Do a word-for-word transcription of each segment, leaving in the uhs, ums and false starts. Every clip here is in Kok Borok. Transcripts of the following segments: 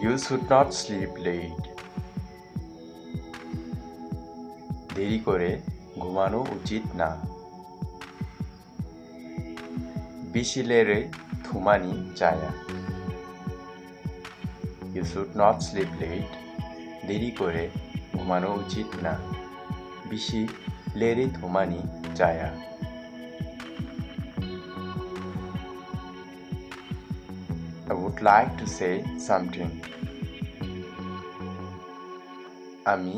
You should not sleep late. দেরি করে ঘুমানো উচিত না। Bisi lerwi thumani chaya. You should not sleep late. দেরি করে ঘুমানো উচিত না। Bisi lerwi thumani chaya. I would like to say something. আমি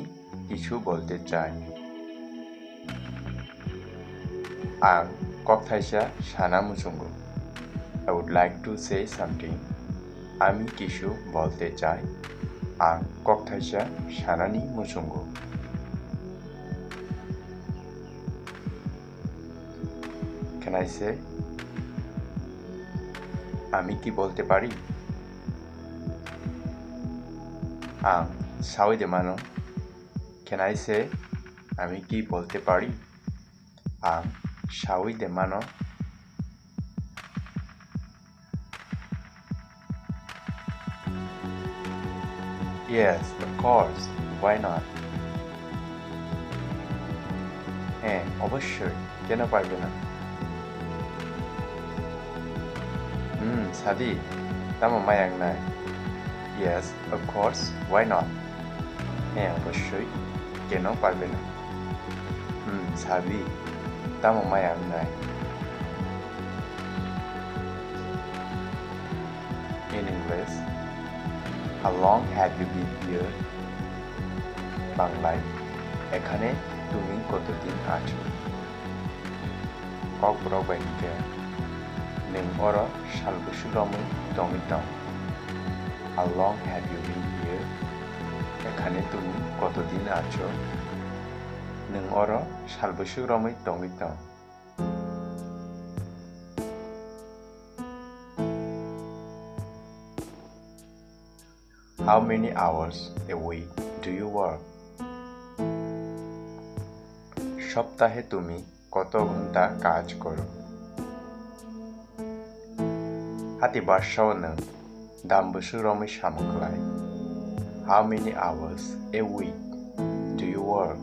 কিছু বলতে চাই। Ang kok thaisa sana muchungo. I would like to say something. আমি কিছু বলতে চাই। Ang kok thaisa sanani muchungo. Can I say? আমি কি বলতে পারি? Ang sawi de mano. Can I say? আমি কি বলতে পারি? Ang sawi de mano. Yes, of course. Why not? হ্যাঁ, অবশ্যই। কেন পারবে না? হুম, সাদি, tamo maya wngnai? Yes, of course. Why not? হ্যাঁ, অবশ্যই। কেন পারবে না? হুম, সাদি, tamo maya wngnai? In English, how long have you been here? Banglai, এখানে তুমি কতদিন আছো? Kokborok bai hwnkhe, nwng oro sal bwswk romwi tongwi tong? How long have you been here? এখানে তুমি কতদিন আছো? Nwng oro sal bwswk romwi tongwi tong? How many hours a week do you work? সপ্তাহে তুমি কত ঘন্টা কাজ করো? Hati barsao nwng dam bwswk romwi samung khlai? How many hours a week do you work?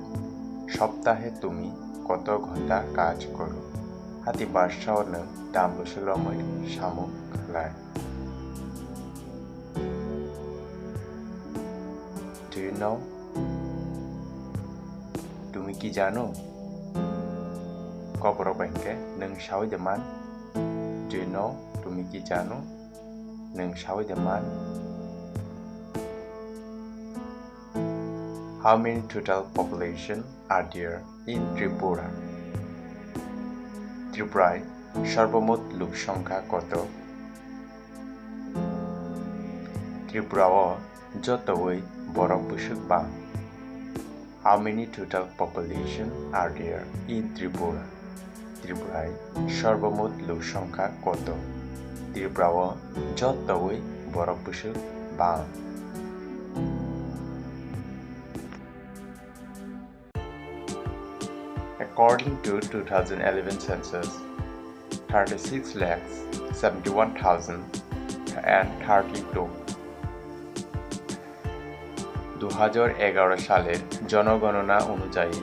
সপ্তাহে তুমি কত ঘন্টা কাজ করো? Hati barsao nwng dam bwswk romwi samung khlai? Do you know? তুমি কি জানো? Kokborok bai hwnkhe, nwng sawi de man? Do you know? তুমি কি জানো? Nwng sawi de man? How many total population are there in Tripura? Tripura sorbomot luk songkha koto? Tripura o jotoi borok bwswk bang? How many total population are there in Tripura? Tripura sorbomot luk songkha koto? Tripura o jotoi borok bwswk bang? According to two thousand eleven census, thirty-six lakhs seventy-one thousand and thirty-two. দু হাজার এগারো সালের জনগণনা অনুযায়ী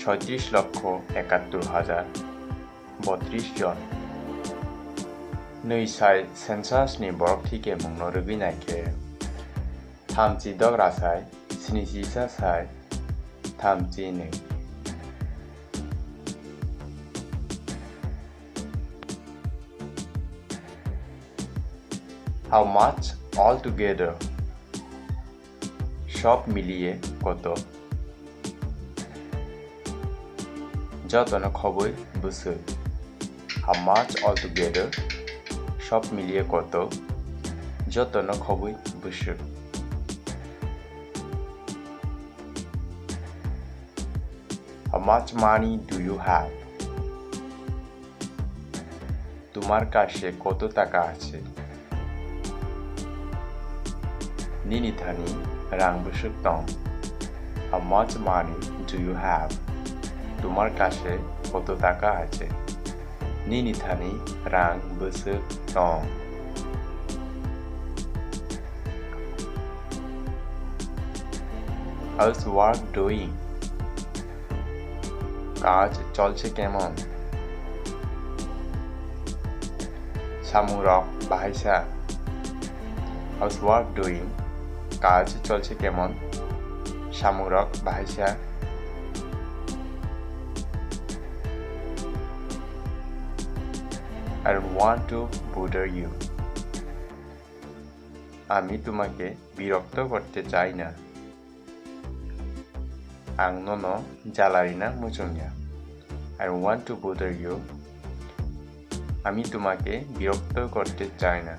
ছয়ত্রিশ লক্ষ একাত্তর হাজার বত্রিশ জন. Nwi sai census ni borok thike mungno rwgwi naikhe, thamchi dogra sai snichi sa sai thamchi nwi. How much altogether? সব মিলিয়ে কত? Jotono khobwi bwswk. How much altogether? সব মিলিয়ে কত? Jotono khobwi bwswk. How much money do you have? তোমার কাছে কত টাকা আছে? Nini thani rang bwswk tong? How much money do you have? তোমার কাছে কত টাকা আছে? Nini thani rang bwswk tong? How's work doing? কাজ চলছে কেমন? Samungrok bahaisa? How's work doing? কাজ চলছে কেমন? Samungrok bahaisa? I don't want to bother you. আমি তোমাকে বিরক্ত করতে চাই না। Ang nono jalarina muchungya. I don't want to bother you. আমি তোমাকে বিরক্ত করতে চাই না।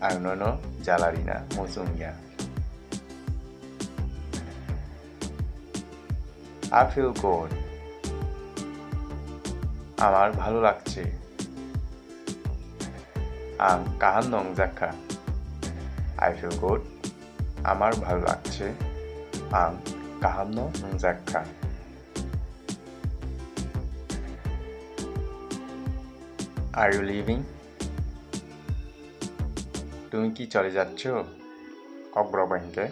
Ang nono jalarina muchungya. I feel good. আমার ভালো লাগছে। Ang kaham no wngjakha. I feel good. Amar bhalo lagche. Ang kaham no wngjakha. Are you leaving? তুমি কি চলে যাচ্ছ? Kokborok bai hinkhe,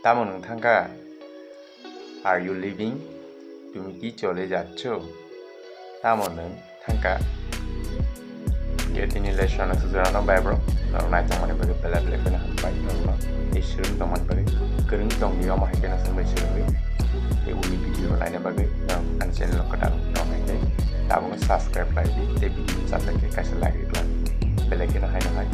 tamo nwng thangkha? Are you leaving? তুমি কি চলে যাচ্ছ? Tamo nwng thangkha? Tini lesson no sujurano bai bro. Norok nai tongmani bagwi belai belai kheno hambai norokno. Ei swrwng tongmani bagwi kwrwng tongwi omo hai kheno chwng bai swrwngwi. Tei uni video no naina bagwi norok ani channel no kwtal tong hai khe tabukno subscribe khlai di tei video no chajak khe kaisa like rwkhlai. Belai kheno haino hai.